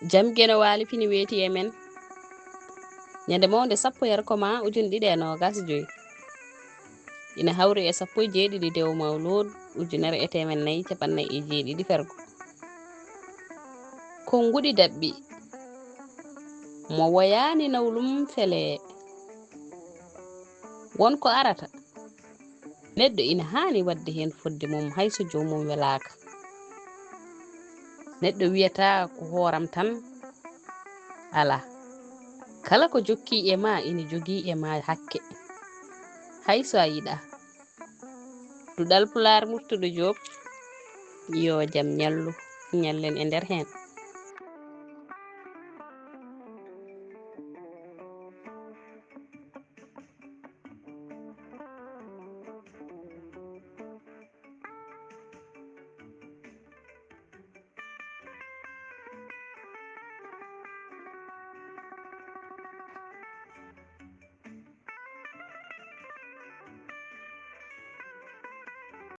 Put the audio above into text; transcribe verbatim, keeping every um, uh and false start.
Jam Geno Waali fini weeti e men. Ñande mawnde sappo yarko ma ujune ɗiɗi e noogas joyi. Ina hawri e sappo e jeeɗiɗi dewo mawluud ujunere e teemen nayi capanɗe nayi e jeeɗiɗi fergo. Ko nguɗi daɓɓi. Mo woyaani nawlum felee. Won ko arata. Neɗɗo ina haani waɗde heen fodde mum hay so joomum welaaka. Neɗɗo wiyata ko hooram tan. Alaa. Kala ko jokki e ma ina jogii e ma hakke. Hay so a yiɗaa. Duɗal Pulaar Murtuɗo Joob, yo jam ñallu, ñallen e nder heen.